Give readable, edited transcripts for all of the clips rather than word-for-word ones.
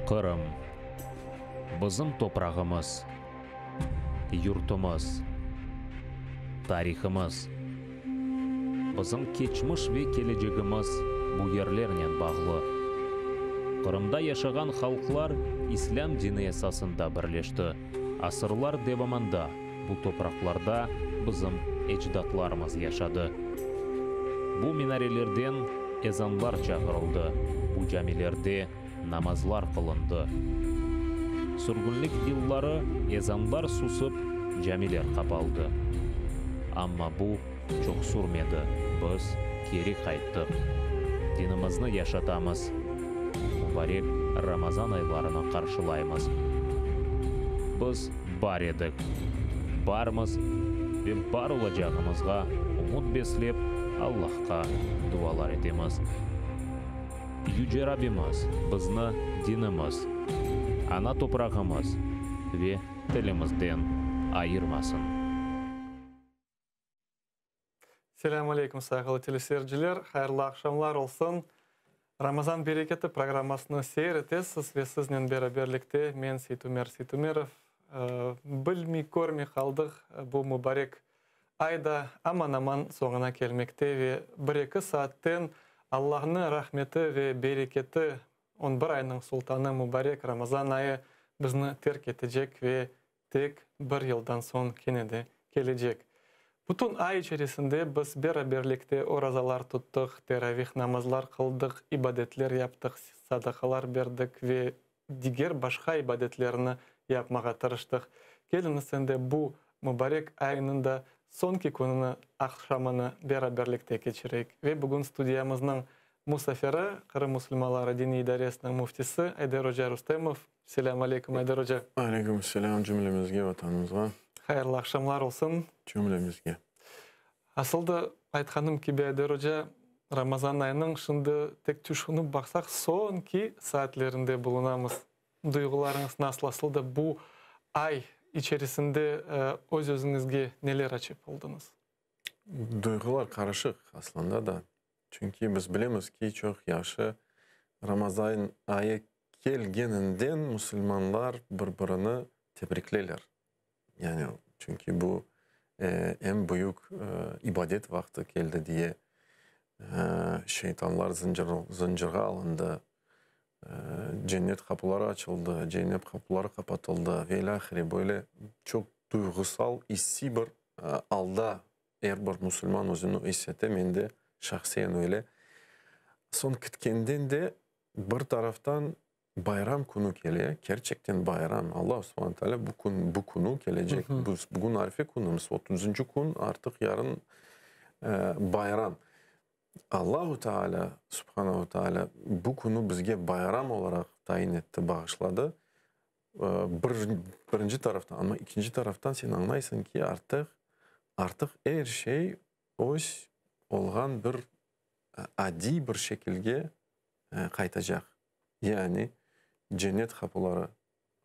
Qırım. Bizim toprağımız, yurtumız, tarihımız. Bizim keçmiş ve kelecegimiz bu yerlernen bağlı. Qırımda yaşağan halqlar İslâm dini esasında birleşti. Asırlar devamında bu topraqlarda bizim ecdatlarımız yaşadı. Bu minarelerden ezanlar çağırıldı, bu camilerde namazlar qılındı. Sürgünlik yılları ezanlar susıp, camiler qapaldı. Amma bu çoq sürmedi, biz keri qayttıq. Dinimizni yaşatamız, mubarek Ramazan aylarını qarşılaymız. Biz bar edik, barmız ve bar olacağımızğa ümüt beslep, Allahqa dualar etemiz. Yüce Rabbimiz bizni dinimiz, ana toprağımız ve tilimizden ayırmasın. Selâm aleyküm, sayğılı teleseyirciler! Hayırlı aqşamlar olsun! Ramazan bereketi programmasını seyir etesiz ve siznen beraberlikte men, Seytumer Seytumerov. Bilmey, körmey qaldıq, bu mubarek ay da aman-aman soñuna kelmekte ve bir-eki saatten Allahnıñ rahmeti ve bereketi on bir aynıñ sultanı mubarek Ramazan ayı bizni terk etecek ve tek bir yıldan soñ kene de kelecek. Bütün ay içerisinde biz beraberlikte orazalar tuttıq, teravih namazlar qıldıq, ibadetler yaptıq, sadaqalar berdik ve diger başqa ibadetlerni yapmağa tırıştıq. Keliñiz endi bu mubarek aynıñ da soñki kününi, aqşamını beraberlikte keçireyik. Ve bugün studiyamıznıñ musafiri, Qırım musulmanları diniy idaresiniñ müftisi Ayder oca Rustemov. Selâm aleyküm, Ayder oca. Aleyküm selâm cümlemizge, Vatanımızğa. Hayırlı aqşamlar olsun. Cümlemizge. Asıl da, aytqanım kibi, Ayder oca, Ramazan ayınıñ şimdi tek tüşünip baqsaq, soñki saatlerinde bulunamız. Duyğularıñız nasıl? Asıl da bu ay içerisinde öz-özüñizge neler açıp oldıñız? Duyğular qarışıq aslında da. Çünki biz bilemiz ki, çoq yahşı Ramazan ayı kelgeninden musulmanlar bir-birini tebrikleyler. Yani, çünki bu eñ büyük ibadet vaqtı keldi diye, şeytanlar zıncırğa alındı, cennet qapıları açıldı, cennet qapıları qapatıldı ve ilâhre böyle çoq duyğusal, issiy bir alda er bir musulman özüni is ete, men de şahsiyen öyle. Soñ kitkenden de bir taraftan Bayram künü kele, kerçekten bayram, Alla subhane teala bu kün, bu künü kelecek, biz bugün arife künümiz, otuzıncı kün, artıq yarın bayram. Allahu Teala, subhanehu teala, bu künü bizge bayram olaraq tayin etti, bağışladı. Bir, birinci taraftan, amma ikinci taraftan sen añlaysıñ ki, artıq, artıq er şey öz olğan bir adiy bir şekilge qaytacaq. Yani cennet qapıları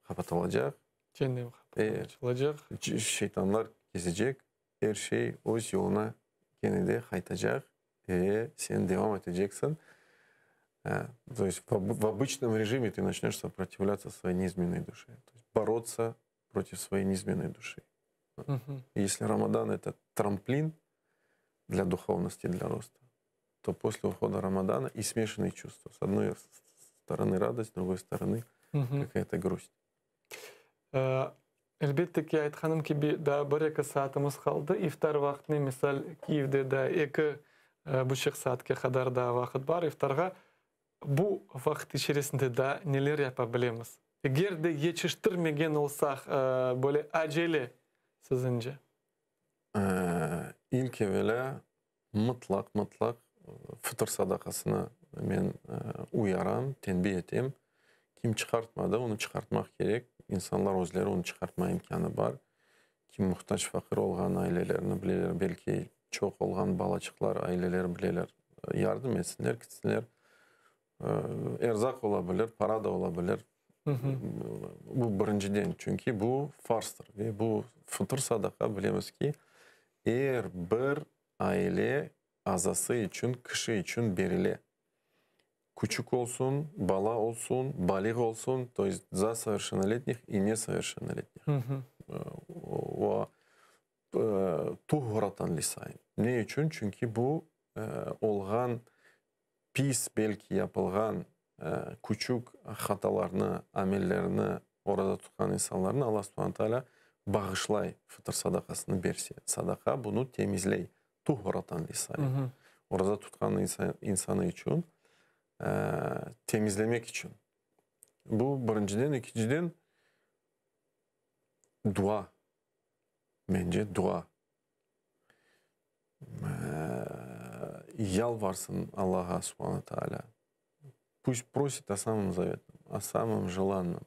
qapatılacaq. Cennet qapıları açılacaq. Şeytanlar kezecek, er şey öz yoluna kene de qaytacaq ve sen devam eteceksiñ. To есть в обычном rejime ты начнешь сопротивляться своей низменной душе, то есть бороться против своей низменной души. Если Рамадан это трамплин для духовности, для роста, то после ухода Рамадана и смешанные чувства. С одной стороны радость, с другой стороны какая-то грусть. Elbette ki, aytqanım kibi, daa bir-eki saatimiz qaldı. İftar vaqtine, misal, Kiyevde daa eki buçuq saatke qadar daa vaqıt bar iftarğa. Bu vaqıt içerisinde daa neler yapa bilemiz? Eger de yetiştirmegen olsaq, böyle acele, siziñce? İlk evelâ, mıtlaq, mıtlaq fıtır sadaqasını men uyaram, tenbi etem. Kim çıqartmadı, onı çıqartmaq kerek. İnsanlar özleri onı çıqartma imkânı bar. Kim muhtac, faqir olğan ailelerini bileler, belki çoq olğan balaçıqlar aileleri bileler. Yardım etsinler, kitsinler. Erzaq ola bilir, para da ola bilir. Bu birinciden, çünki bu farzdır ve bu fıtır sadaqa bilemiz ki, er bir aile azası içün, kişi içün berile. Küçük olsun, bala olsun, baliğ olsun, to est za soverşennoletnih i nesoverşennoletnih. O, tuhratan lisaim. Ne içün? Çünki bu olğan pis, belki yapılğan küçük hatalarnı, amellerni oraza tutqan insanlarnı Alla subhane taalâ bağışlay fıtır sadaqasını berse. Sadaqa bunı temizley. Tuhratan lisaim. Oraza tutqan insanı içün temizlemek içün. Bu birinciden. Ekinciden, dua. Mence, dua. Yalvarsın Allağa, Subhane Taalâ. Pust prosit o samom zavetnom, o samom jelannom,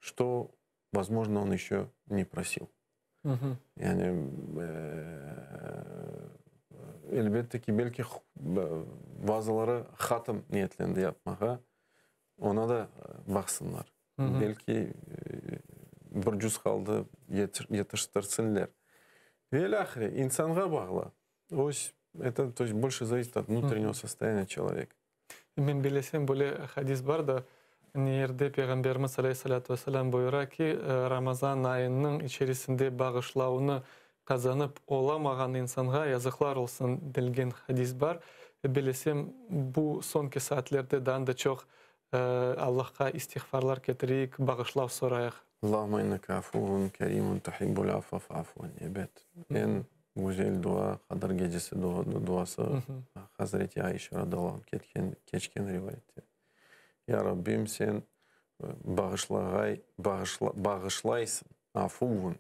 çto, vozmojno, on eşö ne prosil. Yani, elbette ki, belki bazıları hatm niyetlendi yapmağa, ona da baqsınlar. Belki bir cüz qaldı, yetiştirsinler. Ve ilâhre, insanğa bağlı. Öz, eto, to est, bolşe zavisit ot vnutrennego sostoyaniya çeloveka. Men bilesem, böyle hadis bar da, ne yerde Peyğamberimiz aleyhissalâtu vesselâm buyura ki, Ramazan ayınıñ içerisinde bağışlavnı qazanıp olamağan insanğa yazıqlar olsun delgen hadis bar. Bilesem, bu soñki saatlerde daa da çoq Allahqa istiğfarlar ketireyik, bağışlav sorayıq. Allahümme inneke afuvvun kerimun tuhibbul afva fa'fu anni. Ebet, eñ güzel dua, Qadır gecesi duası, Hazreti Ayşe radıyallahu anh ketken, keçken rivayette. Ya Rabbim, sen bağışlağay, bağışlaysıñ, afuvvun,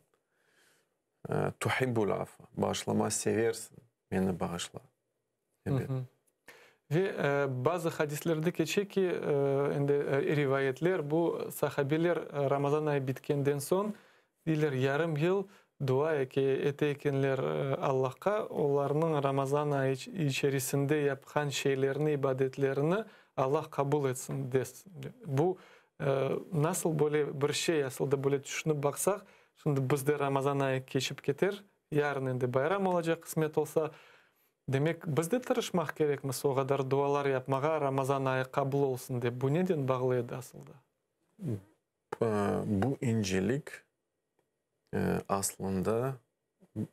tuhibbul afva, bağışlama seversiñ, meni bağışla. Ebet. Ve bazı hadislerde keçe ki, endi rivayetler, bu sahabeler Ramazan ayı bitkenden soñ, deyler, yarım yıl dua ete ekenler Allahqa, olarnıñ Ramazan ayı içerisinde yapqan şeylerini, ibadetlerini Allah qabul etsin, desin. Bu nasıl böyle bir şey, asıl da böyle tüşünip baqsaq, şimdi bizde Ramazan ayı keçip keter, yarın endi bayram olacaq, qısmet olsa, Demek, biz de tırışmaq kerekmiz o qadar dualar yapmağa, Ramazan ayı qabul olsun dep. Bu neden bağlı edi asılda? Bu incelik aslında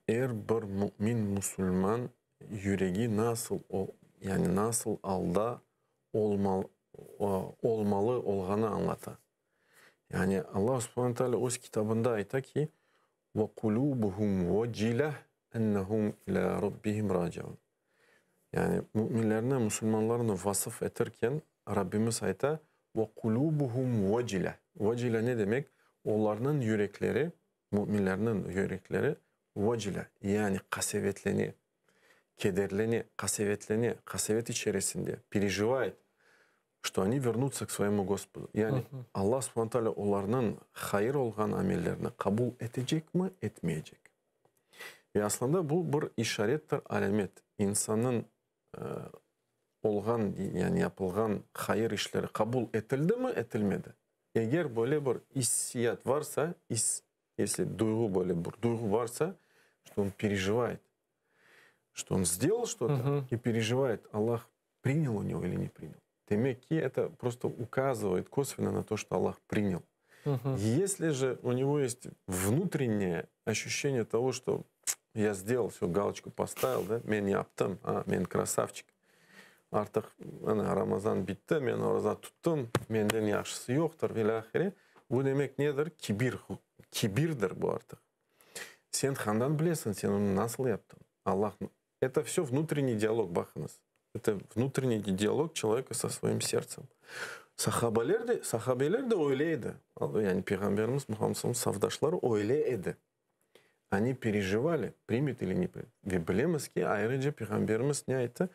er bir mümin musulman yüregi nasıl, yani nasıl alda olmalı olğanı añlata. Yani Allah subhane teala öz kitabında ayta ki, Ve qulubuhum vecileh ennehum ilâ rabbihim raciun. Yani müminlerni, musulmanlarnı vasıf etirken Rabbimiz ayta, Ve qulubuhum vecileh. Vecile ne demek? Olarnıñ yürekleri, müminlerniñ yürekleri vecile, yani qasevetlene, kederlene, qasevetlene, qasevet içerisinde, perejivaet, çto oni vernutsa k svoyemu Gospodu. Yani Alla subhane taalâ olarnıñ hayır olğan amellerini qabul etecekmi, etmeyecek? Ve aslında bu bir işarettir, alâmet, insannıñ olğan, yani yapılğan hayır işleri qabul etildimi, etilmedi? Eger böyle bir issiyat varsa, is, esli duyğu, böyle bir duyğu varsa, çto on perejivaet, çto on sdelal çto-to i perejivaet, Allah prinyal u nego ili ne prinyal. Demek ki, eto prosto ukazıvaet kosvenno na to, çto Allah prinyal. Esli je u nego est vnutrenneye oşüşçeniye togo, çto ya sdelal, vse, galoçku postavil, da, men yaptım, a, men krasavçik, artıq ana Ramazan bitti, men oraza tuttım, menden yahşısı yoqtır ve ilâhre, bu demek nedir? Kibir, kibirdir bu artıq. Sen handan bilesiñ, sen onı nasıl yaptıñ? Allah, eto vse vnutrenniy dialog, baqıñız, eto vnutrenniy dialog çeloveka so svoim sertsem. Sahabeler de, sahabeler de öyle edi. Yani Peyğamberimiz Muhammed sallallahu safdaşları öyle edi. Oni perejivali, primit ili ne primit. Ve bilemiz ki, ayrıca Peyğamberimiz ne ayttı?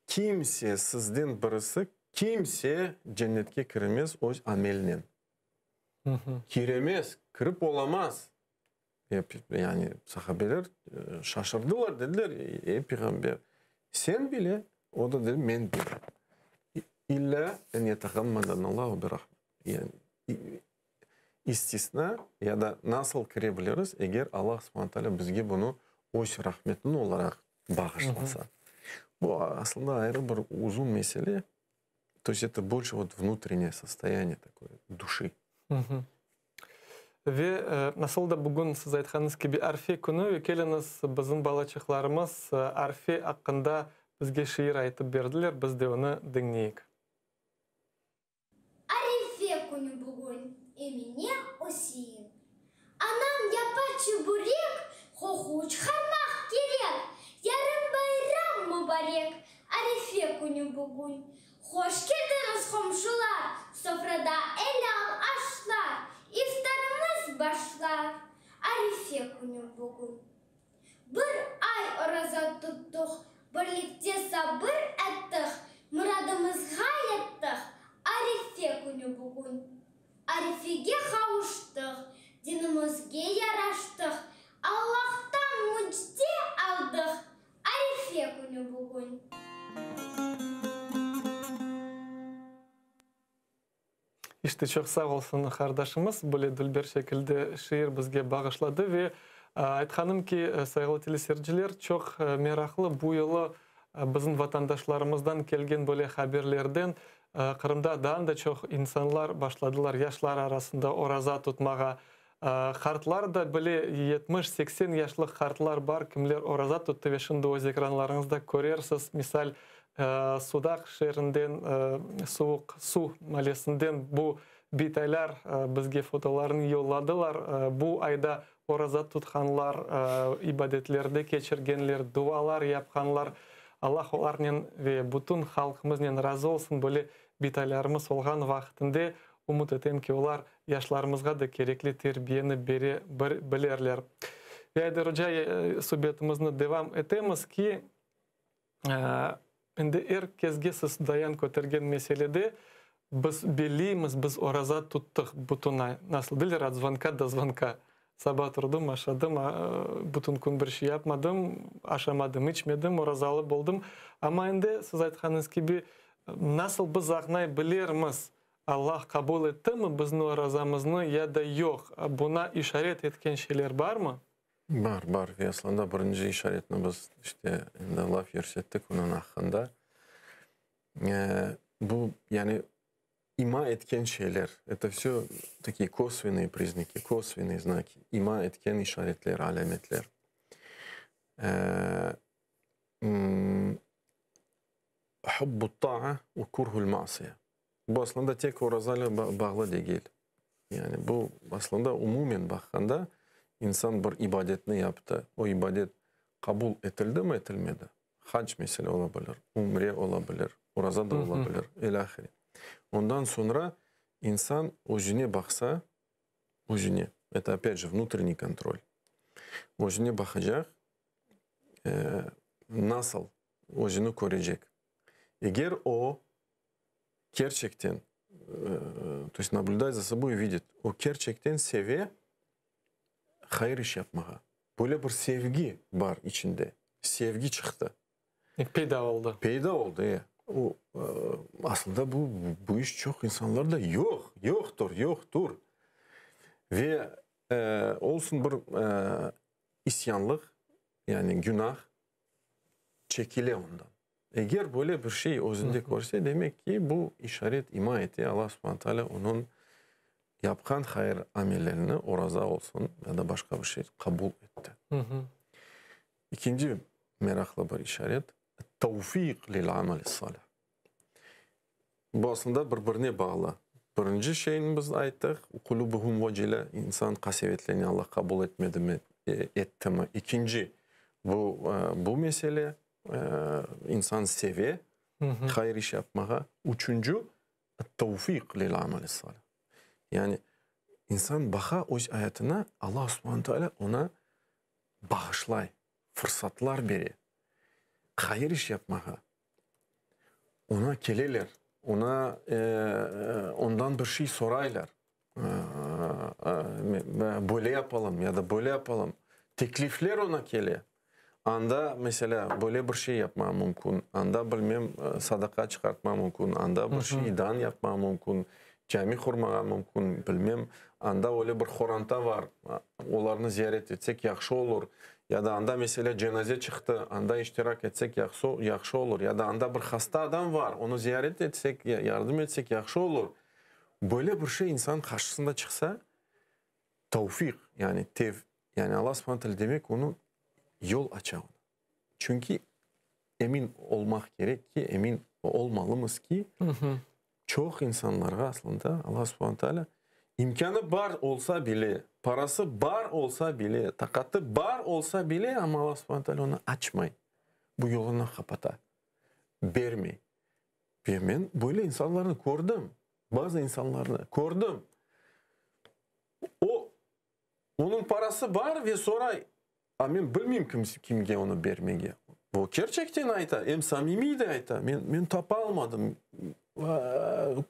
Kimse, sizden birisi, kimse cennetke kiremez öz amelinen. Kiremez, kirip olamaz. Yani sahabeler şaşırdılar, dediler, Ey Peyğamber, sen bile? O da dedi, men bile. İllâ en yeteğammedenallahu birahmet. Yani istisna ya da nasıl kire biliriz, eger Allah subhane teala bizge bunı öz rahmetini olaraq bağışlasa. Bu aslında ayrı bir uzun mesele. То есть это больше вот внутреннее состояние такое души. Ve nasıl da bugün siz aytqanıñız kibi Arfe künü ve keliñiz bizim balaçıqlarımız Arfe aqqında bizge şiir aytıp berdiler, biz de onı diñleyik. Arife künü bugün, Emine Üsein. Anam yapa çiburek, qoqu çıqarmaq kerek. Yarın bayram mubarek, Arife künü bugün. Hoş keldiñiz, qomşular, sofrada elâl aşlar, iftarımız başlar, Arife künü bugün. Bir ay oraza tuttuq, birlikte sabır ettiq, muradımızğa yettiq, Arife künü bugün. Arifege qavuştıq, dinimizge yaraştıq, Allahtan mücde aldıq, Arife künü bugün. İşte, çoq sağ olsun qardaşımız, böyle dülber şekilde şiir bizge bağışladı ve aytqanım ki, sayğılı teleseyirciler, çoq meraqlı bu yılı bizim vatandaşlarımızdan kelgen böyle haberlerden Qırımda daa da çoq insanlar başladılar yaşlar arasında oraza tutmağa. Qartlar da bile 70, 80 yaşlı qartlar bar, kimler oraza tuttı ve şimdi öz ekranlarıñızda körersiz, misal, Sudaq şeerinden, Suvuq Suv malesinden bu bitaylar bizge fotolarını yolladılar. Bu ayda oraza tutqanlar, ibadetlerde keçirgenler, dualar yapqanlar. Allah olarnen ve bütün halqımıznen razı olsun, böyle bitaylarımız olğan vaqıtında ümüt etem ki, olar yaşlarımızğa da kerekli terbiyeni bere bilerler. Ve Ayder oca, subetimizni devam etemiz ki, Endi er kesge siz dayan kötergen meselede biz belliymiz, biz oraza tuttıq bütün ay. Nasıl deyler, ot zvonka do zvonka. Saba turdım, aşadım, bütün kün bir şey yapmadım, aşamadım, içmedim, orazalı boldım. Amma endi siz aytqanıñız kibi, nasıl biz aqnay bilermiz, Allah qabul ettimi bizni orazamıznı ya da yoq? Buna işaret etken şeyler barmı? Bar, bar. Ve aslında birinci işaretni biz işte endi laf yürsettik onıñ aqqında. Bu, yani ima etken şeyler, eto vsö takiye kosvennıye priznaki, kosvennıye znaki, ima etken işaretler, alâmetler. Hubbu't-ta'a ve kurhu'l-ma'siya. Bu aslında tek orazayla bağlı degil. Yani bu aslında umumen baqqanda insan bir ibadetni yaptı, o ibadet qabul etildimi, etilmedi? Hac mesele ola bilir, ümre ola bilir, oraza da ola bilir, ilâhre. Ondan soñra insan özüne baqsa, özüne, eto opât je vnutrenniy kontrol, özüne baqacaq, nasıl özüni körecek. Eger o kerçekten, to est nablüdayet za soboy i vidit, o kerçekten seve hayır iş yapmağa. Böyle bir sevgi bar içinde, sevgi çıqtı. Peyda oldı. Peyda oldı, e. O, aslında bu, bu iş çoq insanlarda yoq, yoqtur, yoqtur. Ve olsun bir isyanlıq, yani günah çekile ondan. Eger böyle bir şey özünde körse, demek ki, bu işaret ima ete, Allah subhane taalâ onıñ yapqan hayır amellerini, oraza olsun ya da başqa bir şey, qabul etti. İkinci meraqlı bir işaret, et-tevfiq lil-amel-i-salih. Bu aslında bir-birine bağlı. Birinci şeyni biz ayttıq, qulubuhum vecile, insan qasevetlene, Allah qabul etmedimi, ettimi. İkinci, bu, bu mesele, insan seve hayır iş yapmağa. Üçünci, et-tevfiq lil-amel-i-salih. Yani insan baqa öz ayatına, Allah subhane teala oña bağışlay, fırsatlar bere hayır iş yapmağa. Oña keleler, oña ondan bir şey soraylar, böyle yapalım ya da böyle yapalım. Teklifler oña kele. Anda, meselâ, böyle bir şey yapmağa mümkün, anda, bilmem, sadaqa çıqartma mümkün, anda bir şeydan yapmağa mümkün, cami qurmağa mümkün, bilmem. anda öyle bir horanta var, olarnı ziyaret etsek yahşı olur, ya da anda, meselâ, cenaze çıqtı, anda iştirak etsek yahşı olur, ya da anda bir hasta adam var, onı ziyaret etsek, yardım etsek yahşı olur. Böyle bir şey insan qarşısında çıqsa, tavfiq, yani tev, yani Alla subhane teala demek onı yol aça ona. Çünki emin olmaq kerek ki, emin olmalımız ki, çoq insanlarğa aslında Alla subhane teala imkânı bar olsa bile, parası bar olsa bile, taqatı bar olsa bile, amma Alla subhane teala onı açmay, bu yolunı qapata, bermey. Ve men böyle insanlarnı kördim, bazı insanlarnı kördim. O, onıñ parası bar ve soray, A men bilmeyim kim, kimge onı bermege. O kerçekten ayta, em samimiy de ayta, men, men tapalmadım,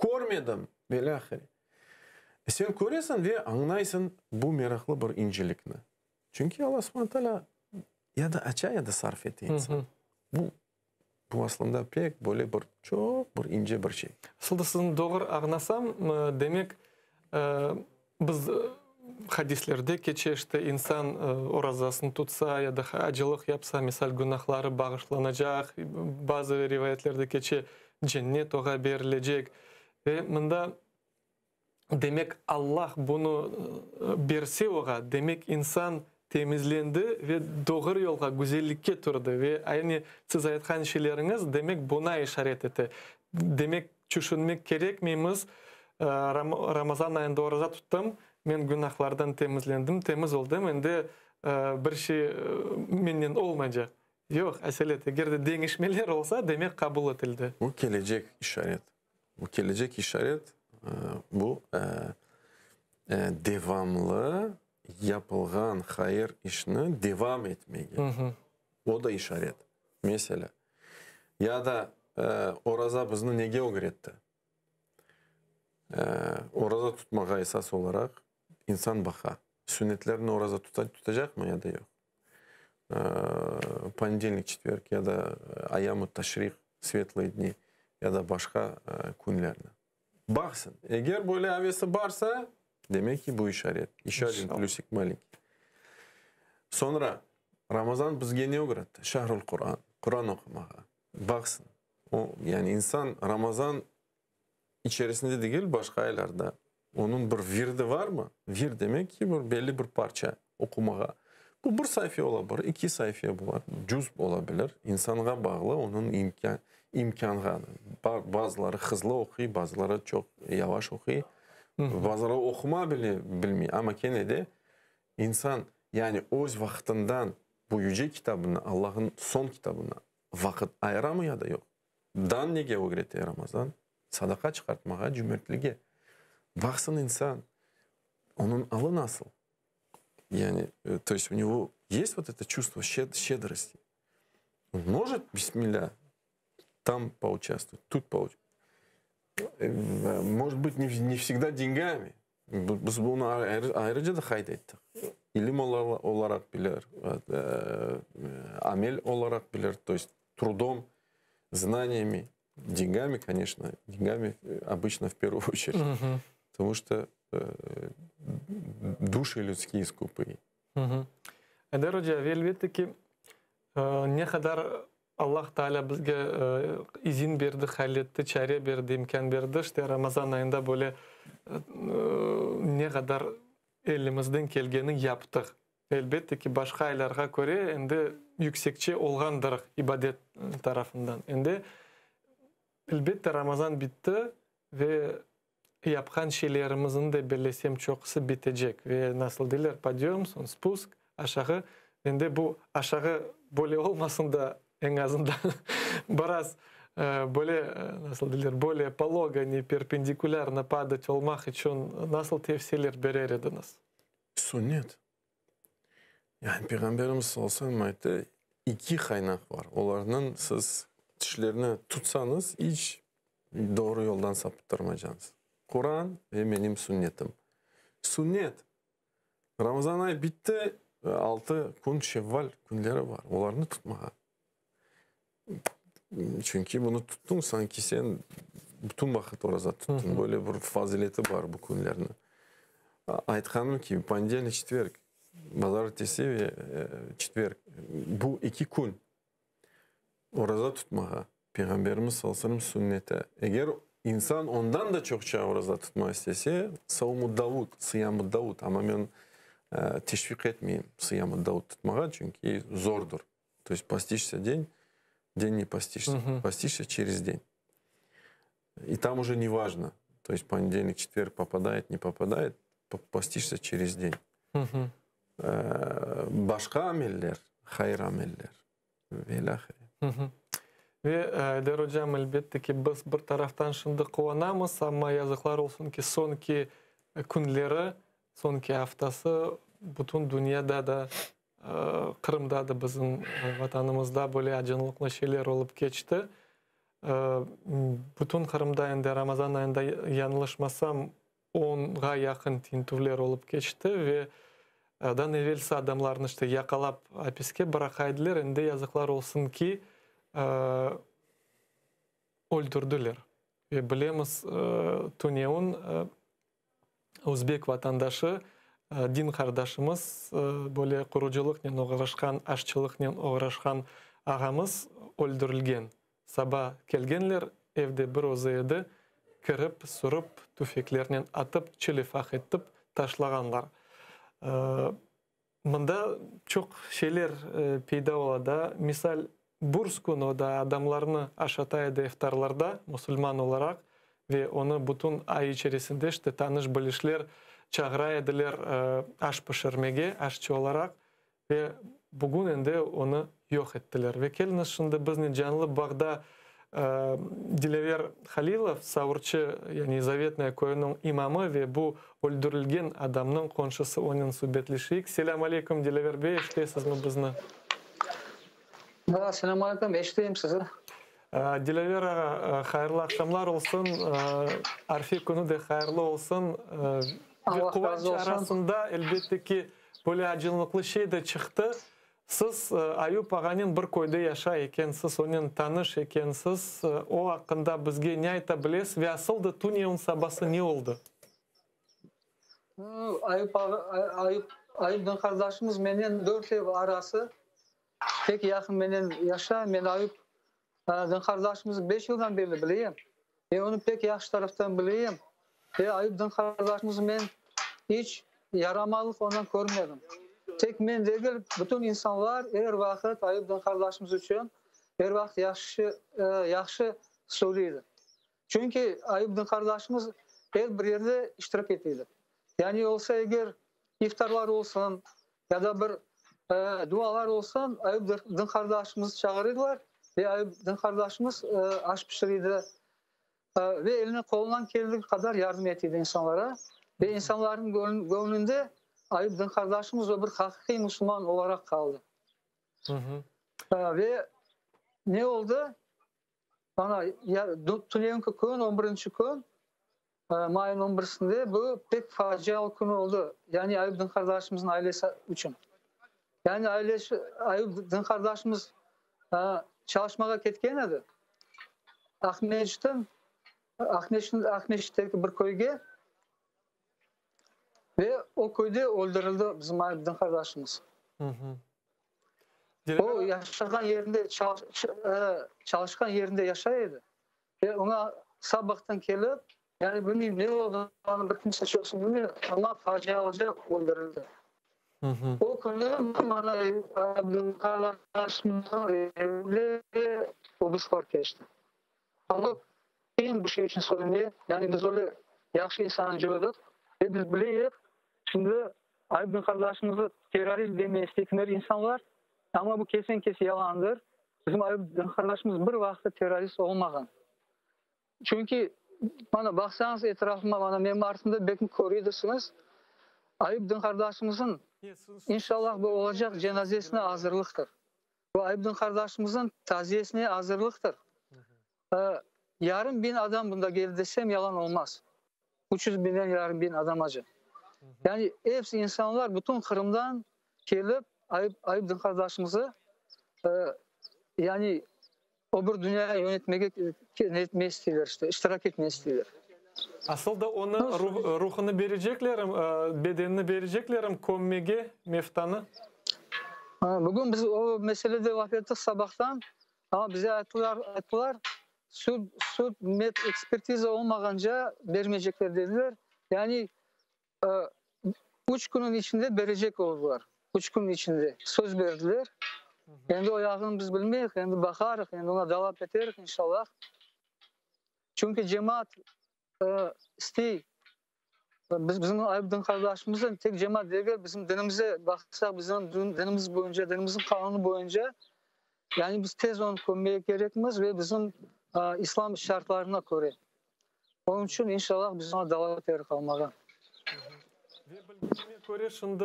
körmedim, ve ilâhre. Sen köresiñ ve añlaysıñ bu meraqlı bir incelikni. Çünki Alla subhane taalâ ya da aça, ya da sarf ete insan. Bu, bu aslında pek böyle bir çoq bir ince bir şey. Asılda sizni doğru añlasam, demek, biz hadislerde keçe, işte, insan orazasını tutsa ya da acılıq yapsa, misal, günahları bağışlanacaq, bazı rivayetlerde keçe, cennet oğa berilecek. Ve mında, demek, Allah bunı berse oğa, demek, insan temizlendi ve doğru yolğa, güzellikke turdı. Ve aynı siz aytqan şeyleriñiz, demek, buna işaret ete. Demek, tüşünmek kerekmeymiz, Ramazan ayında oraza tuttım, men günahlardan temizlendim, temiz oldım, endi bir şey mennen olmaycaq. Yoq, aselet, eger de deñişmeler olsa, demek qabul etildi. Bu kelecek işaret. Bu kelecek işaret, bu devamlı yapılğan hayır işni devam etmege. O da işaret. Meselâ, ya da oraza bizni nege ögretti? Oraza tutmağa esas olaraq insan baqa, sünnetlerni oraza tutacaqmı ya da yoq? Ponedelnik, çetverg ya da ayam-ı taşriq, svetlıye dni, ya da başqa künlerni. Baqsın, eger böyle avesi barsa, demek ki, bu işaret. Еще один plüsik malenkiy. Soñra, Ramazan bizge ne ögretti? Şahrul Quran, Quran oqumağa. Baqsın, o, yani insan Ramazan içerisinde degil, başqa aylarda onıñ bir virdi varmı? Vir demek ki, bir belli bir parça oqumağa. Bu bir sayfa ola bilir, iki sayfa ola, cüz ola bilir. İnsanğa bağlı, onıñ imkân, imkânğa. Bazıları hızlı oquy, bazıları çoq yavaş oquy, bazıları oquma bile bilmey. Amma kene de insan, yani öz vaqtından bu yüce kitabını, Allahnıñ soñ kitabına vaqıt ayıramı ya da yoq? Dan nege ögrete Ramazan? Sadaqa çıqartmağa, cümertlige. Baqsın insan, onıñ alı nasıl? Yani, to est u nego est vot eto çuvstvo şçedrosti? On может, bismillâ, tam pouçastvovать, tut pouçastvovать. Может быть, ne vsegda dengami. Biz bunı ayrıca da qayd ettik. İlim olaraq bilir, amel olaraq bilir, to est trudom, znaniyami, dengami, koneçno, dengami obıçno v pervuyu oçered, potomu çto duşi lüdskiye skupıy. Ayder oca, ve elbette ki, ne qadar Allah Taalâ bizge izin berdi, halletti, çare berdi, imkân berdi, işte Ramazan ayında böyle ne qadar elimizden kelgeni yaptıq. Elbette ki, başqa aylarğa köre endi yüksekçe olğandırıq ibadet tarafından. Endi, elbette, Ramazan bitti ve yapqan şeylerimizniñ de, bellesem, çoqusı bitecek. Ve nasıl deyler, podyom, soñ spusk, aşağı. Endi bu aşağı böyle olmasın da, eñ azından biraz böyle, nasıl deyler, bolее pologo, ne perpendikulârno padat olmaq içün nasıl tevsiyeler berer ediñiz? Sünnet. Yani Peyğamberimiz sallallahu aleyhi ve sellem ayttı, iki qaynaq bar, olarnıñ siz tişlerini tutsañız, iç doğru yoldan sapıttırmaycañız. Quran ve menim sünnetim. Sünnet. Ramazan ayı bitti, altı kün şevval künleri bar, olarnı tutmağa. Çünki bunı tuttıñ, sanki sen bütün vaqıt oraza tuttıñ. Böyle bir fazileti bar bu künlerniñ. Aytqanım kibi, ponedельник, çetverg, bazarertesi ve çetverg, bu eki kün oraza tutmağa, Peyğamberimiz sallallahu aleyhi ve sellem sünneti. Eger insan ondan da çoqça oraza tutmaq istese, savmu Davud, sıyamu Davud, amma men teşviq etmeyim sıyamu Davud tutmağa, çünki zordur. To есть постишься день, день не постишься, постишься через день. И там уже не важно, то есть понедельник, четверг попадает, не попадает, постишься через день. Başqa ameller, hayır ameller ve ilâhre. Ve, Ayder ocam, elbette ki, biz bir taraftan şimdi quvanamız, amma yazıqlar olsun ki, soñki künleri, soñki aftası bütün dünyada da, Qırımda da, bizim Vatanımızda böyle acınlıqlı şeyler olıp keçti. Bütün Qırımda endi Ramazan ayında, yañlışmasam, onğa yaqın tintüvler olıp keçti ve daa evelsi adamlarnı işte yaqalap apiske bıraqa ediler, endi yazıqlar olsun ki, öldürdiler. Ve bilemiz, tünevin özbek vatandaşı, din qardaşımız, böyle qurucılıqnen oğraşqan, aşçılıqnen oğraşqan ağamız öldürilgen. Saba kelgenler, evde bir özü edi, kirip, sürip, tüfeklernen atıp, çilifaq etip taşlağanlar. Mında çoq şeyler peyda ola da, misal, Burs künü da adamlarnı aşata edi iftarlarda, musulman olaraq, ve onı bütün ay içerisinde işte tanış-bilişler çağıra ediler aş pişirmege, aşçı olaraq, ve bugün endi onı yoq ettiler. Ve keliñiz şimdi biznen canlı bağda Dilâver Halilov, Savurçı, yani Zavetnoye köyüniñ imamı ve bu öldürilgen adamnıñ qonşusı, onen subetleşeyik. Selâm aleyküm, Dilâver bey, eşitesizmi bizni? Da, selâm aleyküm, eşiteyim sizi. Dilâver ağa, hayırlı aqşamlar olsun, arfe künü de hayırlı olsun. Allah Ve razı quvanç olsun. arasında, elbette ki, böyle acınlıqlı şey de çıqtı. Siz Ayup ağanen bir köyde yaşay ekensiz, onen tanış ekensiz, o aqqında bizge ne ayta bilesiz ve asıl da tünevin sabası ne oldı? Ayup ağa, Ayup, Ayup din qardaşımız menen dört ev arası, pek yaqın menen yaşay. Men Ayup din qardaşımıznı beş yıldan berli bileyim ve onı pek yahşı taraftan bileyim. Ve Ayup din qardaşımıznı men iç yaramalıq ondan körmedim. Tek men degil, bütün insanlar er vaqıt Ayup din qardaşımız içün er vaqıt yahşı, yahşı söyleydi. Çünki Ayup din qardaşımız er bir yerde iştirak eteydi. Yani olsa eger iftarlar olsun ya da bir dualar olsun, Ayup din qardaşımızı çağırıydılar ve Ayup din qardaşımız aş pişiriydi ve eline qolundan keldigi qadar yardım etiydi insanlara. Ve insanlarnıñ göñlünde Ayup din qardaşımız o bir haqiqiy musulman olaraq qaldı. Ve ne oldı? Mana, ya, tünevinki kün, on birinci kün, mayın on birisinde bu pek facialı kün oldı. Yani Ayup din qardaşımıznıñ ailesi içün. Yani ailesi, Ayup din qardaşımız çalışmağa ketken edi. Aqmescitten, Aqmescitteki bir köyge ve o köyde öldürildi bizim Ayup din qardaşımız. O yaşağan yerinde, çalışqan yerinde yaşay edi ve oña sabahtan kelip, yani bilmeyim ne olğanını bir kimse çoqsu bilmey, amma facialıca öldürildi. O künü mana Abdulqalaşnıñ evinde obısklar keçti. Amma eñ bir şey içün söyleyim, yani biz öyle yahşı insannı coydıq ve biz bileyik, şimdi Ayıp din qardaşımızı terrorist demeye istekler insanlar, amma bu kesen-kes yalandır. Bizim Ayıp din qardaşımız bir vaqıt terrorist olmağan. Çünki, mana, baqsañız etrafıma, mana, menim artımda belki körüydirsiñiz, Ayıp din qardaşımızın, inşallah, bu olacaq cenazesine azırlıqtır. Bu Ayıp din qardaşımızın taziyesine azırlıqtır. Yarım biñ adam bunda geldi desem yalan olmaz. 300 biñden yarım biñ adamaca. Yani episi insanlar bütün Qırımdan kelip Ayıp, Ayıp din qardaşımızı yani o bir dünyaya yönetmege ne etmege isteyler işte, iştirak etmege isteyler. Asıl da onı ruhunı bereceklermi, bedenini bereceklermi kömmege, meftanı? Bugün biz o meselede laf ettik sabahtan, amma bize ayttılar, ayttılar, sud, sud med ekspertiza olmağanca bermeycekler dediler. Yani üç künniñ içinde berecek oldılar, üç kün içinde söz berdiler. Endi o yağını biz bilmeyik, endi baqarıq, endi oña dalap eterik inşallah. Çünki cemaat istey, biz bizim Ayup din qardaşımıznı tek cemaat degil, bizim dinimize baqsaq, bizim dinimiz boyunca, dinimizniñ qanunı boyunca, yani biz tez onı kömmege kerekmiz ve bizim İslam şartlarına köre. Onıñ içün, inşallah, biz oña dava eterik almağa. Ve bilgenime köre, şimdi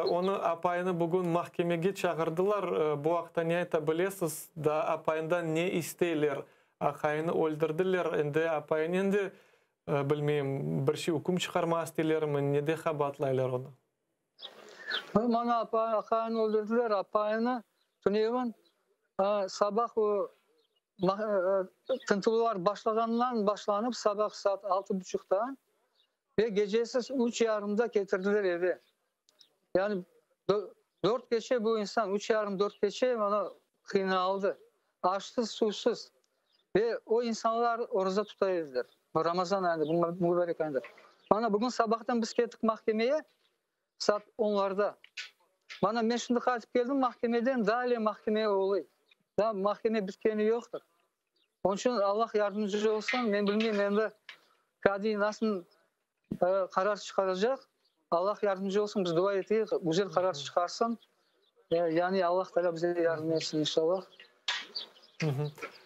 onı apayını bugün mahkemege çağırdılar. Bu aqta ne ayta bilesiz? Daa apayından ne isteyler? Aqayını öldürdiler, endi apayınen de, bilmeyim, bir şey üküm çıqarmağa isteylermi, nede qabaatlaylar onı? Mana aqayını öldürdiler, apayını tünevin sabah o tintüvler başlağandan başlanıp sabah saat altı buçuqta ve gecesi üç yarımda ketirdiler eve. Yani dört keçe bu insan, üç yarım, dört keçe mana qıynaldı. Aşsız, suvsız. Ve o insanlar oraza tuta ediler. Ramazan ayında, bu mübarek ayında. Mana bugün sabahtan biz kettik mahkemeye, saat onlarda. Mana men şimdi qaytıp keldim mahkemeden, daa ale mahkeme oluy. Daa mahkeme bitkeni yoqtır. Onıñ içün Allah yardımcı olsun, men bilmeyim endi kadiy nasıl qarar çıqaracaq. Allah yardımcı olsun, biz dua eteyik, güzel qarar çıqarsın. Yani Allah Teala bize yardım etsin, inşallah.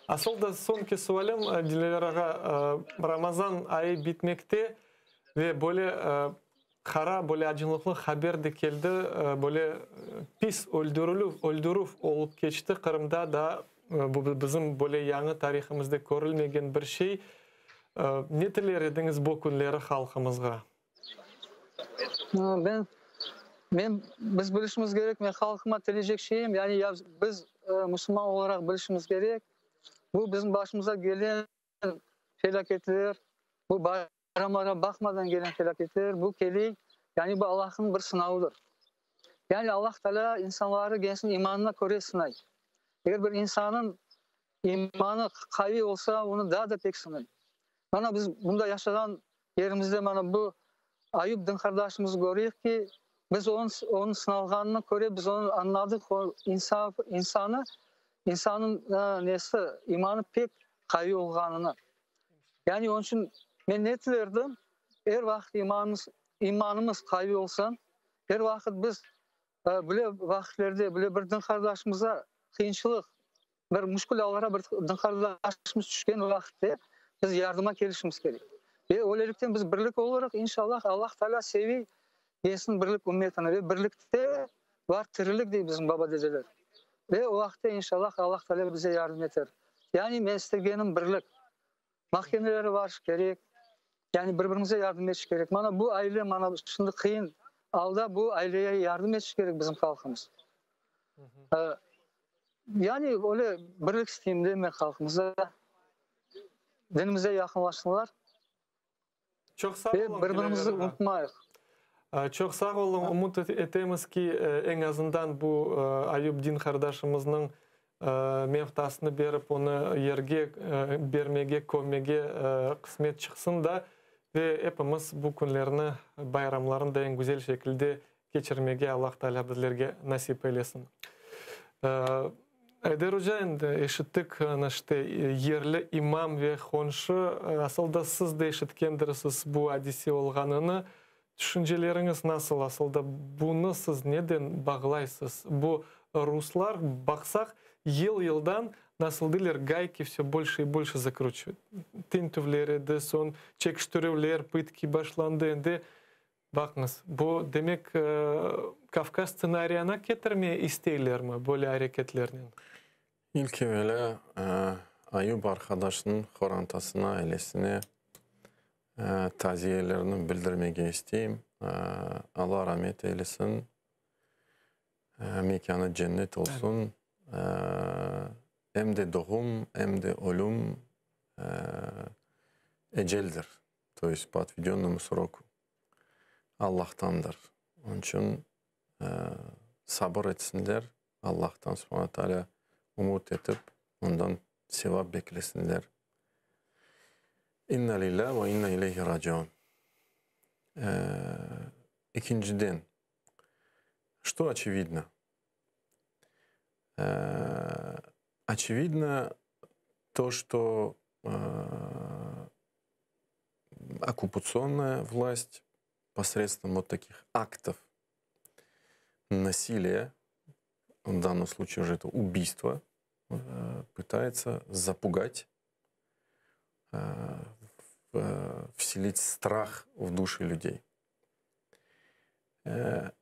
Asıl da soñki sualim, Dilâver ağa, Ramazan ayı bitmekte ve böyle qara, böyle acınlıqlı haber de keldi, böyle pis öldürilüv, öldürüv olıp keçti Qırımda da, bu bizim böyle yañı tarihımızda körülmegen bir şey. Ne tiler ediñiz bu künleri halqımızğa? Ben, men, biz bilişimiz kerek, men halqıma tileycek şeyim, yani ya biz musulman olaraq bilişimiz kerek, bu bizim başımıza gelen felâketler, bu bayramlarğa baqmadan gelen felâketler, bu keley, yani bu Allahnıñ bir sınavıdır. Yani Allah Teala insanları kendisiniñ imanına köre sınay. Eger bir insannıñ imanı qaviy olsa, onı daa da pek sınay. Mana biz bunda yaşağan yerimizde mana bu Ayup din qardaşımıznı köreyik ki, biz onıñ, onıñ sınalğanını köre, biz onı añladıq, o insan, insanı, insannıñ nesi, imanı pek qaviy olğanını. Yani onıñ içün men ne tilerdim, er vaqıt imanımız, imanımız qaviy olsun, er vaqıt biz bile vaqitlerde, bile bir din qardaşımıza qıyınçılıq, Bir müşkül allara bir din qardaşımız tüşken vaqıtte biz yardıma kelişimiz kerek. Ve öylelikten biz birlik olurıq, inşallah, Allah Teala seviy gelsin birlik ümmetini ve birlikte bar tirilik dey bizim baba-dedeler. Ve o vaqıtte inşallah Allah Teala bize yardım eter. Yani men istegenim birlik. Mahkemelere barış kerek, yani bir-birimize yardım etiş kerek. Mana bu aile, mana şimdi qıyın alda bu aileye yardım etiş kerek bizim halqımız. Yani öyle birlik isteyim de men halqımıza, dinimize yaqınlaşsınlar. Çoq sağ Ve oluñ, bir-birimizni Dilâver ağa. unutmayıq. Çoq sağ oluñ. Ümüt etemiz ki, eñ azından bu Ayup din qardaşımıznıñ mevtasını berip, onı yerge bermege, kömmege qısmet çıqsın da, ve epimiz bu künlerni, bayramlarnı da eñ güzel şekilde keçirmege Allah Teala bizlerge nasip eylesin. Ayder oca, endi eşittik, ana işte, yerli imam ve qonşu, asıl da siz de eşitkendirsiz bu adise olğanını. Tüşünceleriñiz nasıl, asıl da bunı siz neden bağlaysız? Bu ruslar, baqsaq, yıl-yıldan, nasıl deyler, gayki vse bolşe i bolşe zakruçivayut. Tintüvler edi, soñ çekiştirüvler, pıtki başlandı, endi Baqıñız, bu, demek, Kavkaz stsenariyana ketirmeye isteylermi böyle areketlernen? İlk evelâ, Ayub arqadaşnıñ qorantasına, ailesine taziyelerini bildirmege isteyim. Alla ramet eylesin, mekânı cennet olsun. Em de doğum, em de ölüm eceldir. То есть по отведенному сроку. Allahtandır. Onıñ içün sabır etsinler, Allahtan, Subhana Taalâ, ümüt etip, ondan sevap beklesinler. İnna lillâ ve inna ileyhi raciun. Ekinciden, что очевидно? Очевидно то, что оккупационная власть посредством вот таких актов насилия, в данном случае уже это убийство, пытается запугать, вселить страх в души людей.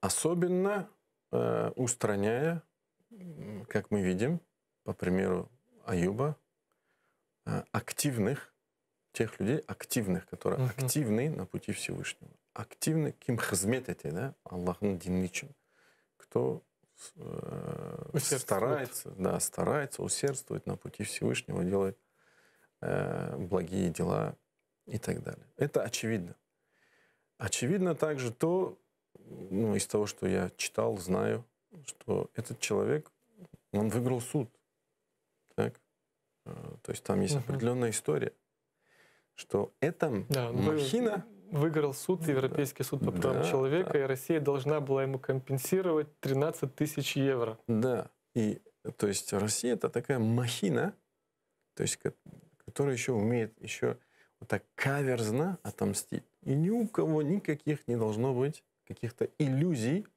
Особенно устраняя, как мы видим, по примеру Аюба, активных, тех людей, активных, которые активны на пути Всевышнего. Активны, kim hızmet ete, да, Allahnıñ dini içün. Кто старается, да, старается, усердствует на пути Всевышнего, делает благие дела и так далее. Это очевидно. Очевидно также то, ну, из того, что я читал, знаю, что этот человек, он выиграл суд. Так? То есть там есть определенная история, что эта да, махина... Выиграл суд, Европейский суд по правам человека, и Россия должна была ему компенсировать 13 тысяч евро. Да, и то есть Россия это такая махина, то есть, которая еще умеет еще вот так каверзно отомстить. И ни у кого никаких не должно быть каких-то иллюзий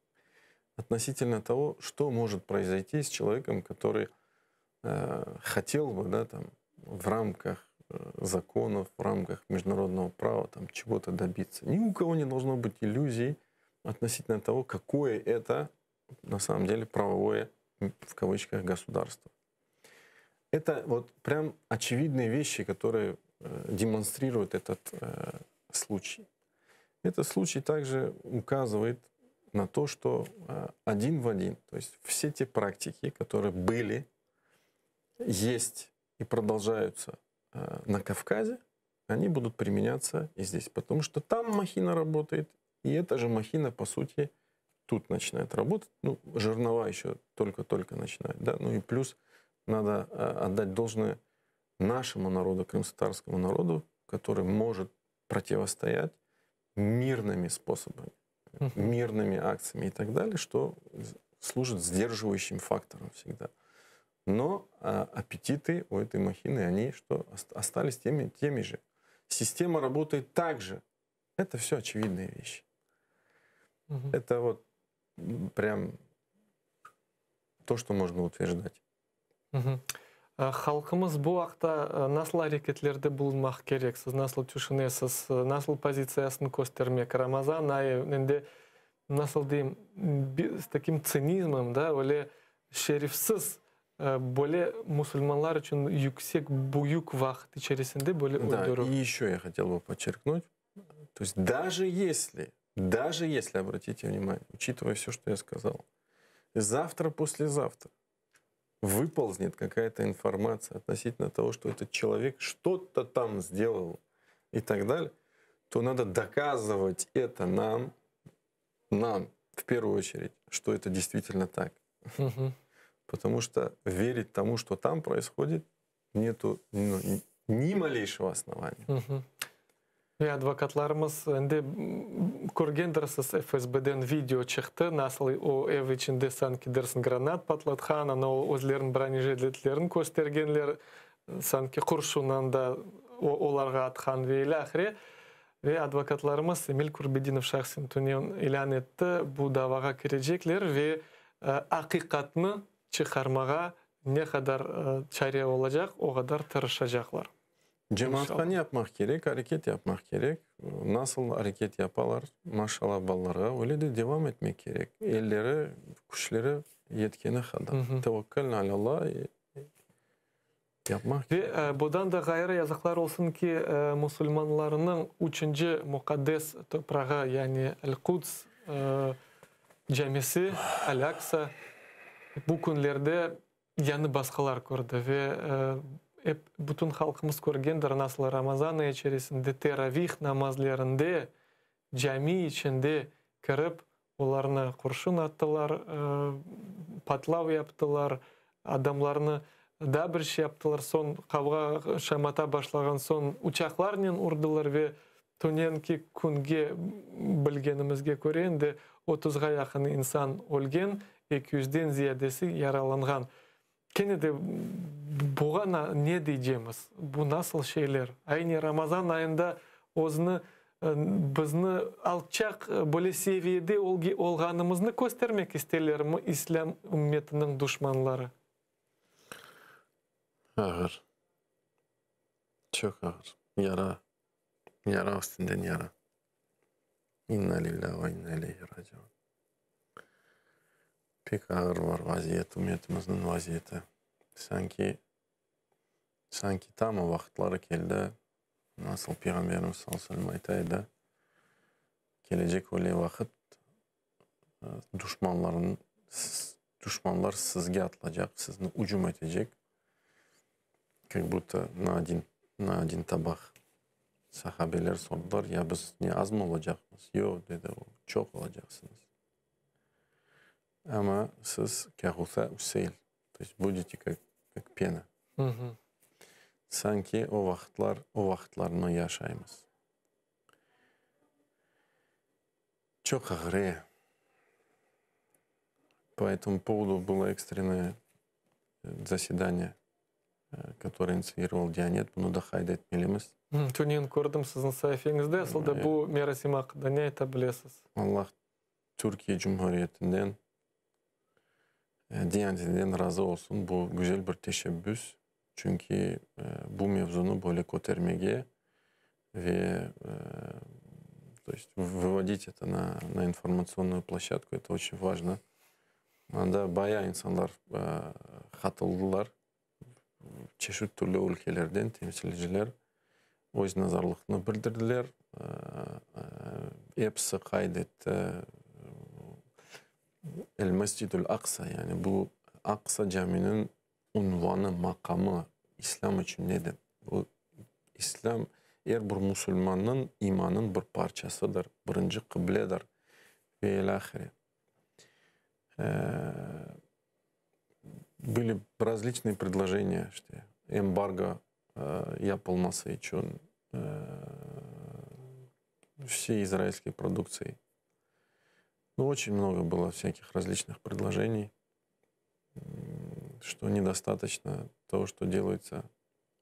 относительно того, что может произойти с человеком, который хотел бы, да, там, в рамках законов, в рамках международного права там, чего-то добиться. Ни у кого не должно быть иллюзий относительно того, какое это на самом деле правовое, в кавычках, государство. Это вот прям очевидные вещи, которые демонстрируют этот случай. Этот случай также указывает на то, что один в один, то есть все те практики, которые были, есть и продолжаются на Кавказе, они будут применяться и здесь, потому что там махина работает, и эта же махина, по сути, тут начинает работать. Ну, жернова еще только-только начинает, да, ну и плюс надо отдать должное нашему народу, крымско-татарскому народу, который может противостоять мирными способами, мирными акциями и так далее, что служит сдерживающим фактором всегда. Но аппетиты у этой махины, они что, остались теми же. Система работает так же. Это все очевидные вещи. Это вот прям то, что можно утверждать. Halqımız bu aqta nasıl areketlerde bulunmaq kerek? Siz nasıl tüşünesiz? Nasıl pozitsiyasını köstermek? Ramazan ayı endi nasıl deyim, с таким цинизмом, да, öyle şerefsiz böyle musulmanlar içün yüksek büyük vaqıt içerisinde böyle Да, öldürüv. и еще я хотел бы подчеркнуть, то есть даже если, даже если, обратите внимание, учитывая все, что я сказал, завтра, послезавтра выползнет какая-то информация относительно того, что этот человек что-то там сделал и так далее, то надо доказывать это нам, нам в первую очередь, что это действительно так. Потому что верить тому, что там происходит, нету ну, ни малейшего основания. Ve advokatlarımız endi körgendirsiz FSBden video çıqtı, nasıl o ev içinde sanki dersin granat patlatqan, ana özleriniñ bronejilетlerin köstergenler, sanki qurşunnan da olarğa atqan ve ilâhre. Ve advokatlarımız Emil Kurbedinov şahsen tünevin ilân etti, bu davağa kirecekler ve aqiqatnı çıqarmağa ne qadar çare olacaq, o qadar tırışacaqlar. Cemaatqa ne yapmaq kerek? Areket yapmaq kerek. Nasıl areket yapalar, maşallah balalarğa, öyle de devam etmek kerek. Elleri, küçleri yetkeni qadar. Tevekkelna alallah yapmaq Ve bundan da ğayrı yazıqlar olsun ki, musulmanlarnıñ üçünci muqaddes toprağı, yani El-Quds camisi, Al-Aqsa, bu künlerde yañı basqılar kördi ve. Ep bütün halqımız körgendir, nasıl Ramazan ayı içerisinde teravih namazlerinde cami içinde kirip olarnı qurşun attılar, patlav yaptılar, adamlarnı daa bir şey yaptılar, soñ qavğa, şamata başlağan soñ uçaqlarnen urdılar ve tünenki künge bilgenimizge köre endi otuzğa yaqın insan ölgen, eki yüzden ziyadesi yaralanğan. Kene de buğa ne deycemiz? Bu nasıl şeyler? Aynı Ramazan ayında özüni bizni alçaq böyle seviyede olğanımıznı köstermek isteylermi islâm ümmetiniñ duşmanları? Ağır. Çoq ağır. Yara. Yara üstünden yara. İnna lillâhi ve inna ileyhi raciun. Pek ağır var vaziyet, ümmetimizniñ vaziyeti. Sanki, sanki tam o vaqıtları keldi, nasıl Peyğamberimiz sallallahu aleyhi ve sellem ayta edi, kelecek öyle vaqıt, duşmanlarnıñ, duşmanlar sizge atılacaq, sizni ücüm etecek, kak budto na odin, na odin tabaq. Sahabeler sordılar, ya biz ne, azmı olacaqmız? Yoq, dedi o, çoq olacaqsıñız. Amma siz kâğusa üseyl, to est budete kak, kak pena. Sanki o vaqıtlar, o vaqıtlarnı yaşaymız. Çoq ağır, e. Po etomu povodu bylo ekstrennoye zasedaniye, kotoroye initsiировал Diyanet, bunı da qayd etmelimiz. Tünevin kördim siziñ saifeñizde, asıl da bu merasim aqqında ne ayta bilesiz? Allah Türkiye Cumhuriyetinden, Diyanetinden razı olsun, bu güzel bir teşebbüs, çünki bu mevzunı böyle kötermege ve to est vıvodit eto na na informatsionnuyu ploşçadku, eto oçün vajno. Anda bayağı insanlar qatıldılar, çeşit türlü ülkelerden temsilciler öz nazarlıqnı bildirdiler, episi qayd etti, El-Mescidül Aqsa, yani bu Aqsa caminiñ unvanı, maqamı İslâm içün nedir? Bu İslâm er bir musulmannıñ imanıñ bir parçasıdır, birinci qıbledir ve ilâhre. Были razliçnıye predloženiya, işte, embargo yapılması içün vsey izrailskiy produktsiy. Nu, oçün mnogo bylo vsâkih razliçnıh predloženiy. Что недостаточно того, что делается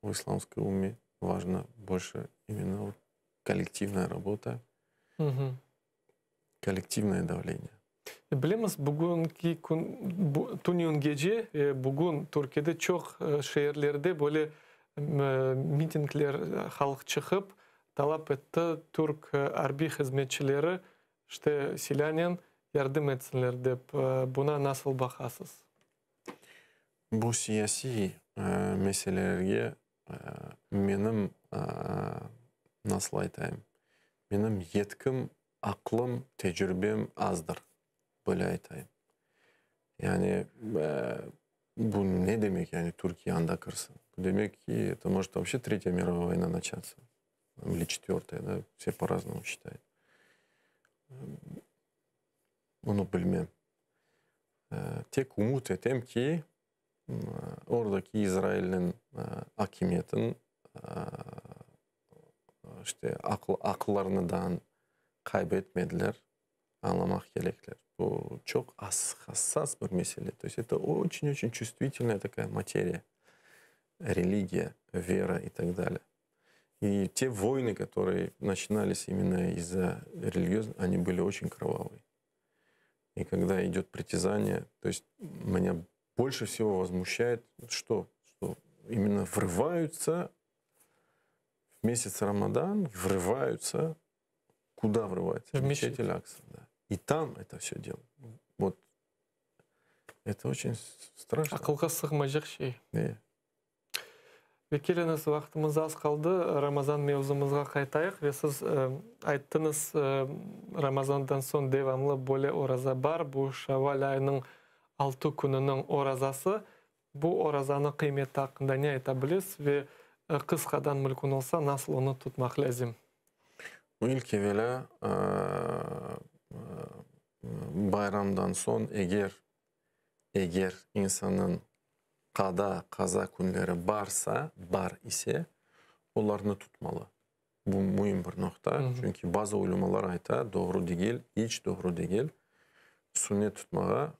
в исламской умме, важно больше именно вот коллективная работа, коллективное давление. Bilemiz, bugünki kün, tünevin gece, bugün Türkiyede çoq şeerlerde böyle mitingler, halq çıqıp, talap etti, türk arbiy hızmetçileri işte silânen yardım etsinler dep. Buna nasıl baqasız? Bu siyasiy meselelerge menim, nasıl aytayım, menim yetkim, aqlım, tecrübem azdır, böyle aytayım. Yani bu ne demek, yani Türkiye anda kirsin? Bu demek ki, eto может вообще tretya mirovaya voyna načatsa, ili çetvertaya, da, vse po-raznomu считают. Bunı bilmem. Tek ümüt etem ki, oradaki İsrailniñ akimiyetin işte aqıllarını daa qayb etmediler, añlamaq kerekler. Bu çoq hassas bir mesele. To est eto oçün-oçün çuvstvitelnaya takaya materiya, religiya, vera i tak dalее. И те войны, которые начинались именно из-за религиозных, они были очень кровавые. И когда идет притязание, то есть меня больше всего возмущает, что, что именно врываются в месяц Рамадан, врываются, куда врываются? В мечеть. Аль-Акса, да. И там это все делают. Вот это очень страшно. Aqılğa sığmaycaq şey. Ne? Ve keliñiz, vaqtımız az qaldı, Ramazan mevzumızğa qaytayıq. Ve siz ayttıñız, Ramazandan soñ devamlı böyle oraza bar, bu Şavval ayınıñ altı kününiñ orazası. Bu orazanıñ qıymeti aqqında ne ayta bilesiz ve qısqadan mülkün olsa, nasıl onı tutmaq lâzim? İlk evelâ, bayramdan soñ eger, eger insannıñ qada, qaza künleri barsa, bar ise, olarnı tutmalı. Bu müim bir noqta, çünki bazı ulemalar ayta, doğru degil, iç doğru degil, sünnet tutmağa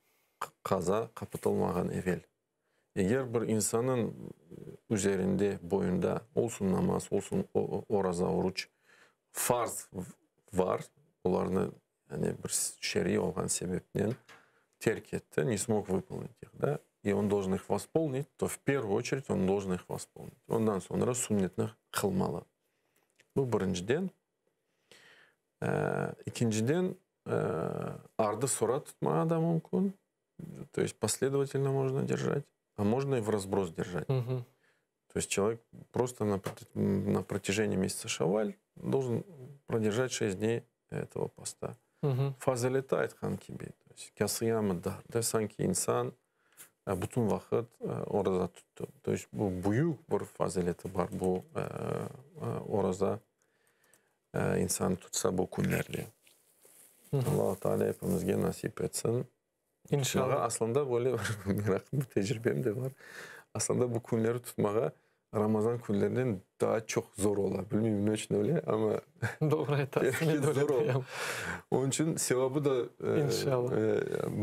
qaza qapatılmağan evel. Eger bir insannıñ üzerinde, boyunda, olsun namaz, olsun oraza, oruç, farz var, olarnı yani bir şer'iy olğan sebepnen terk etti, ne smog vıpolnit ih, da, i on doljen ih vospolinit, to v pervuyu oçeredь on doljen ih vospolinit. Ondan soñra sünnetni qılmalı. Bu birinciden. Ekinciden, ardı-sora tutmağa da mümkün. То есть последовательно можно держать, а можно и в разброс держать. То есть человек просто на, на протяжении месяца Шаваль должен продержать 6 дней этого поста. Fazileti aytqan kibi, то есть kâsıyamı da sanki insan bütün vaqıt oraza tuttı. То есть bu büyük bir fazileti bar bu oraza insan tutsa bu künlerde. Allahu Teala epimizge nasip etsin. İnşallah. Aslında böyle bir meraqlı bir tecribem de bar. Aslında bu künleri tutmağa Ramazan künlerinden daa çoq zor ola. Bilmeyim, ne içün öyle, amma Doğru aytasıñ, men de öyle zor ola. duyam. Onıñ içün sevabı da İnşallah.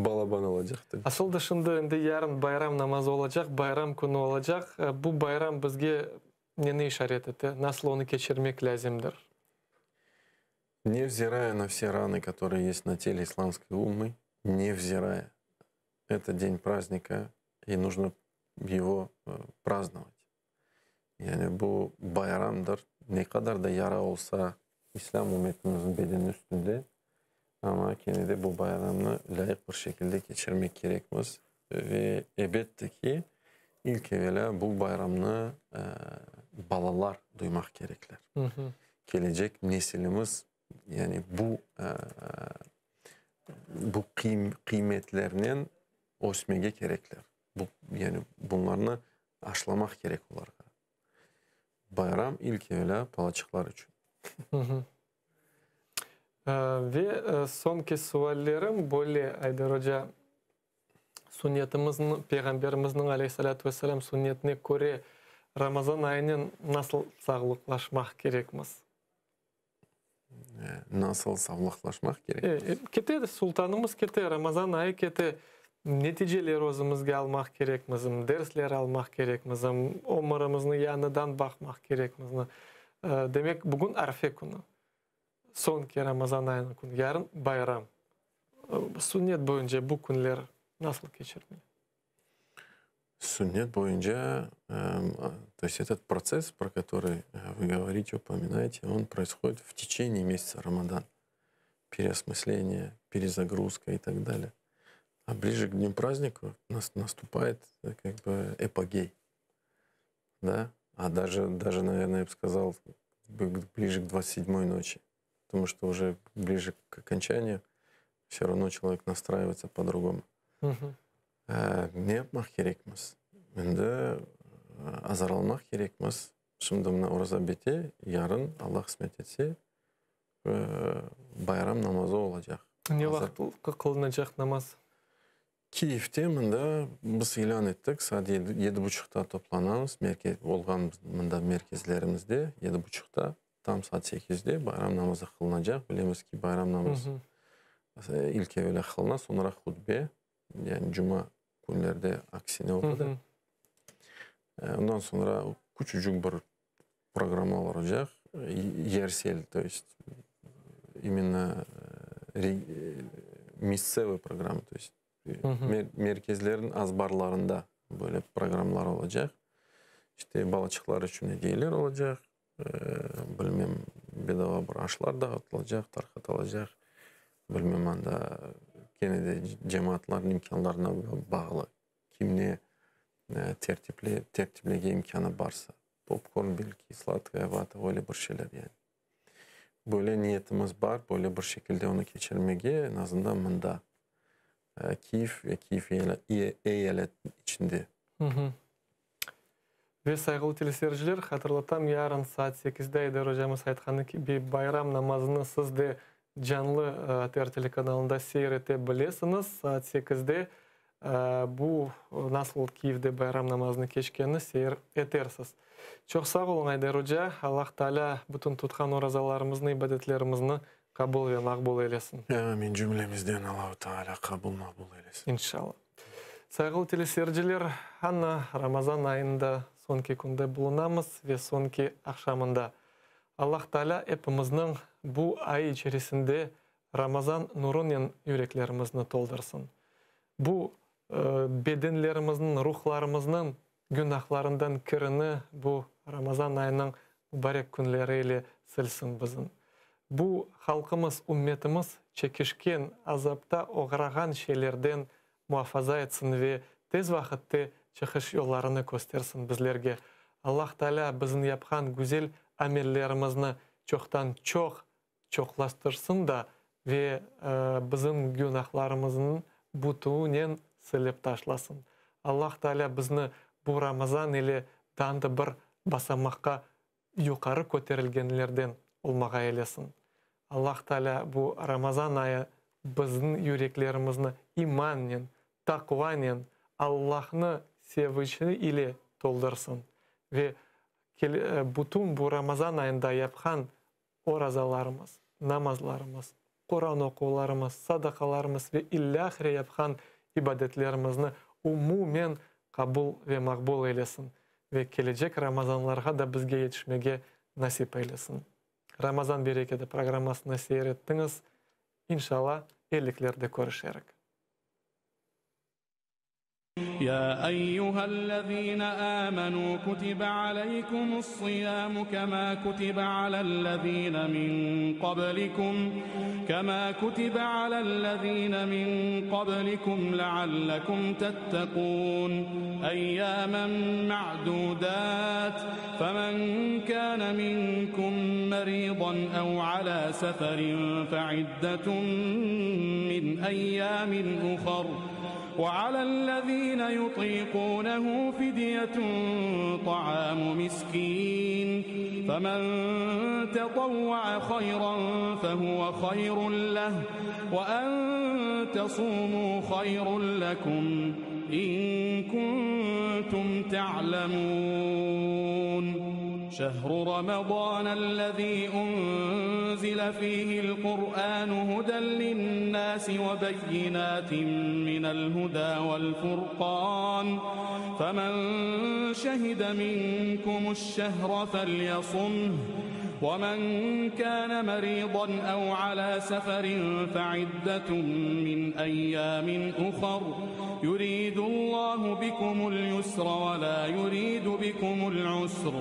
balaban olacaqtır. Asıl da şimdi endi yarın bayram namazı olacaq, bayram künü olacaq. Bu bayram bizge neni işaret ete? Nasıl onı keçirmek lâzimdir? Невзирая на все раны, которые есть на теле исламской уммы, невзирая, это день праздника, и нужно его праздновать. Yani bu bayramdır, ne qadar da yara olsa İslâm ümmetimizniñ bedeni üstünde, amma kene de bu bayramnı lâyıq bir şekilde keçirmek kerekmiz. Ve elbette ki, ilk evelâ bu bayramnı balalar duymaq kerekler. Kelecek nesilimiz yani bu bu qıymetlernen ösmege kerekler. Bu, yani bunlarnı aşlamaq kerek olarğa. Bayram ilk evelâ balaçıqlar içün. Ve soñki suallerim böyle, Ayder oca, Sunnetimizniñ, Peyğamberimizniñ, aleyhi-salâtu ve-selâm, sunnetine köre Ramazan ayınen nasıl sağlıqlaşmaq kerekmiz? Nasıl sağlıqlaşmaq kerekmiz? Kete, sultanımız kete, Ramazan ayı kete. Neticeler özümizge almaq kerekmiz, dersler almaq kerekmiz, ömürimizni yañıdan baqmaq kerekmiz. Demek, bugün arfe künü, soñki Ramazan ayınıñ künü, yarın bayram. Sünnet boyunca bu künler nasıl keçirmeli? Sünnet boyunca, то есть этот процесс, про который вы говорите, упоминаете, он происходит в течение месяца Рамадан. Переосмысление, перезагрузка и так далее. А ближе к дню праздника нас наступает как бы эпогей. Да? А даже, даже, наверное, я бы сказал, ближе к 27-й ночи. Потому что уже ближе к окончанию все равно человек настраивается по-другому. Ne yapmaq kerekmiz? Endi azırlanmaq kerekmiz. Şimdi mına oraza bite, yarın, Alla qısmet etse, bayram namazı olacaq. Ne vaqıt qılınacaq namaz? Kiyevde mında biz ilân ettik, saat yedi buçuqta toplanamız, olğan mında merkezlerimizde yedi buçuqta, tam saat sekizde bayram namazı qılınacaq. Bilemiz ki, bayram namazı ilk evelâ qılına, soñra hutbe, yani cuma künlerde aksine oldı da. Ondan soñra küçücük bir programma olacaq, yersel, to есть именно missevıy programma, to есть merkezlerniñ azbarlarında böyle programmalar olacaq. İşte balaçıqlar içün ediyeler olacaq, bilmem, bedava bir aşlar dağıtılacaq, tarqatılacaq, bilmem, anda kene de cemaatlarnıñ imkânlarına bağlı, kim ne tertiple, tertiplege imkânı barsa, popkorn belki, sladkaya vata, öyle bir şeyler yani. Böyle niyetimiz bar, böyle bir şekilde onı keçirmege, eñ azından mında, Kiyev ve Kiyev eyalet içinde. Ve, sayğılı teleseyirciler, hatırlatam, yarın saat sekizde Ayder ocamız aytqanı kibi, bayram namazını siz de canlı ATR telekanalında seyir ete bilesiñiz. Saat sekizde bu nasıl Kiyevde bayram namazını keçkenini seyir etersiz. Çoq sağ oluñ, Ayder oca. Allah Taalâ bütün tutqan orazalarımıznı, ibadetlerimizni qabul ve maqbul eylesin. Amin, cümlemizden Allahu Taalâ qabul maqbul eylesin. İnşallah. Sayğılı teleseyirciler, ana Ramazan ayında soñki künde bulunamız ve soñki aqşamında. Allah Taalâ epimizniñ bu ay içerisinde Ramazan nurunen yüreklerimizni toldırsın. Bu bedenlerimizniñ, ruhlarımıznıñ günahlarından kirini bu Ramazan ayınıñ mubarek künleri ile silsin bizim. Bu halqımız, ümmetimiz çekişken, azapta oğrağan şeylerden muafaza etsin ve tez vaqıtte çıqış yollarını köstersin bizlerge. Allah Taalâ bizim yapqan güzel amellerimizni çoqtan-çoq çoqlaştırsın da ve bizim günahlarımıznıñ bütünen silip taşlasın. Allah Taalâ bizni bu Ramazan ile daa da bir basamaqqa yuqarı köterilgenlerden olmağa eylesin. Allah Taalâ bu Ramazan ayı bizim yüreklerimizni imannen, taqvanen, Allahnı sevici ile toldırsın ve bütün bu Ramazan ayında yapqan orazalarımız, namazlarımız, Quran oquvlarımız, sadaqalarımız ve ilâhre yapqan ibadetlerimizni umumen qabul ve maqbul eylesin ve kelecek Ramazanlarğa da bizge yetişmege nasip eylesin. Ramazan bereketi programmasını seyir ettiñiz. İnşalla, elliklerde körüşerik. Ya eyyühellezine âmenû kutibe aleykumus-siyâmu kemâ kutibe alellezîne min qablikum kemâ kutibe alellezîne min qablikum leallekum tettekûn eyyâmen ma'dûdât femen kâne minkum merîdan ev alâ seferin feiddetun min eyyâmin uhar وعلى الذين يطيقونه فدية طعام مسكين فمن تطوع خيرا فهو خير له وأن تصوموا خير لكم إن كنتم تعلمون شهر رمضان الذي أنزل فيه القرآن هدى للناس وبينات من الهدى والفرقان فمن شهد منكم الشهر فليصمه ومن كان مريضا أو على سفر فعدة من أيام أخر يريد الله بكم اليسر ولا يريد بكم العسر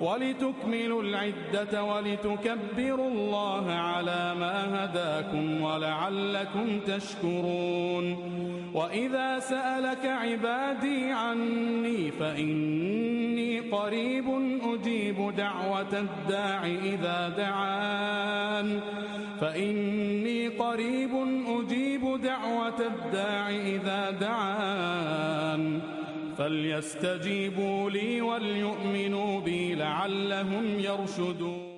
ولتكملوا العدة ولتكبروا الله على ما هداكم ولعلكم تشكرون وإذا سألك عبادي عني فإني قريب أجيب دعوة الداع إذا دعان فإني قريب أجيب دعوة الداع إذا دعان فليستجيبوا لي وليؤمنوا بي لعلهم يرشدون.